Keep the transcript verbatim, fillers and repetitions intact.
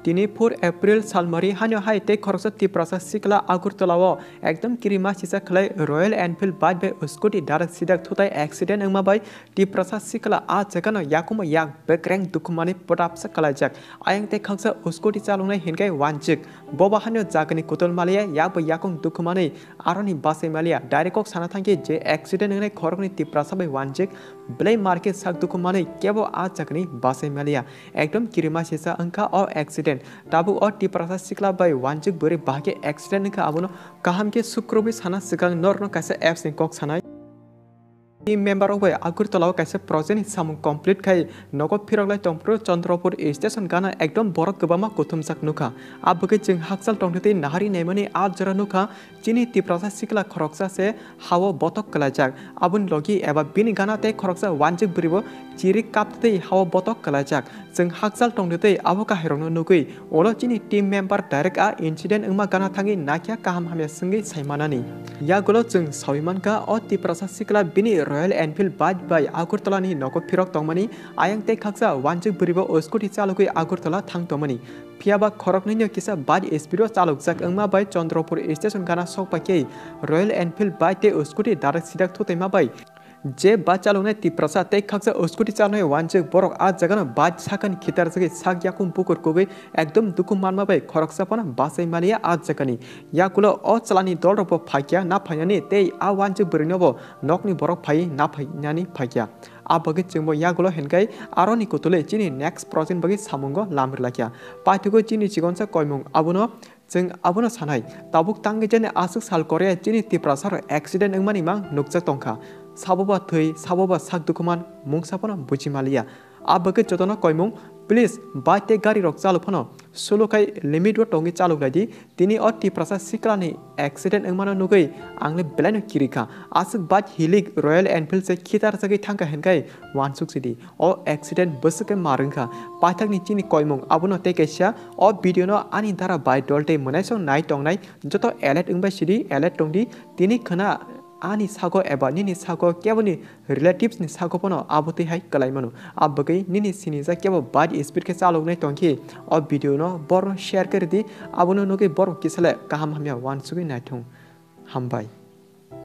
Tini four April salmari hano hai tei khoroksa Tiprasa sikla Agartala o ekdom kirima sisa khlai Royal Enfield bike bai scooty darak sidak thutai accident wngma bai Tiprasa sikla a jagano yakungma yak bekreng dukhumani pwtapsa kalaijak. Ayang tei khaksa scooty chaloknai hinkai wanjik. Boba hanio jagani kutul maliya, yakbo yakung dukhumani aroni bachai maliya. Direct kok sana thangkhe je accident wngnai khoroknwi Tiprasa bai wanjik, belai markhe sak dukhumanwi kebo a jagani bachai maliya. Ekdom kirima sisa wngkha o accident. Tabuk o Tiprasa sikla bai wanjik bwrwi bahai khe accident wngkha, abono kaham khe sukrubwi sana swkang norokno kaisa apps ni kok sanai. Team member rok bai Agartala o kaisa project ni samung complete khai nogo phirok lai tongphuru Chandrapur station gana ekdom borok kwbangma kuthumjak nukha. A bwkhe chwng hakchal tongthai tei nahari naimani a jora nukha chini Tiprasa sikla khoroksa se hao botok kwlaijak. Aboni logi eba bini gana tei khoroksa wanjik bwrwibo chiri kaptwi hao botok kwlaijak. Chwng hakchal tongthai tei abo kahairokno nugwi ulo chini team member direct a incident wngma gana thangwi naikha kaham hamya swngwi saimanani. Yagulo chwng sawi mankha o Tiprasa sikla bini Royal Enfield bike bai Agartala ni nogo phirok tongmani, ayang tei khaksa wanjik bwrwibo scooty chalogwi Agartala thang tongmani. Phiyaba khoroknwino kisa bike speed o chalokjak wngma bai Chandrapur station gana sokpaikhe Royal Enfield bike tei scooty darak sidak thutwima bai je bike chaloknai Tiprasa tei khaksa scooty chaloknai wanjik borok a jagano bike sakani khitarjagwi sak yakung bukur kugwi ekdom dukhu manma bai khoroksa phano bachai maliya a jagani. Yagulo o chalani dolrokbo phaikya na phainani tei a wanjik bwrwinobo nokni borok phaiwi na phainani phaikya. A bagwi chwngbo yagulo hinkai aroni kutulwi chini next project bagwi samungo lam rwlaikha. Paithago chini chikonsa koimung abono chwng abono sanai. Tabuk tangwi jani aswk sal Korea chini Tiprasa rok accident wngmani mang nukjak tongkha. Sabo ba thwi, sabo ba sak dukhuman mungsa phano buji maliya. A bagwi jotono koimung, please bike tei gari rok chalok phano sulu khai limit o tongwi chalok lai di. Tini o Tiprasa sikla ni accident wngmano nugwi ang le belai no kirikha. Aswk bike hilik Royal Enfield se khitar jagwi thangkha hinkai wansuk sidi. O accident bwswk khe mar wngkha. Paithak ni chini koimung abono tei kaisa o video no ani dara bai dol tei mwnaisong nai tongnai joto alert wngbai sidi, alert tongdi. Tini khwna ani sago eba nini sago keboni relatives ni sago phano abo twi hai kwlai mano. A bagwi nini sinijak kebo bike speed khe chaloknai tongkhe o video no borno share khe rwdi, abono nugwi borok kisa le kaham hamya wansugwi naithung. Hambai.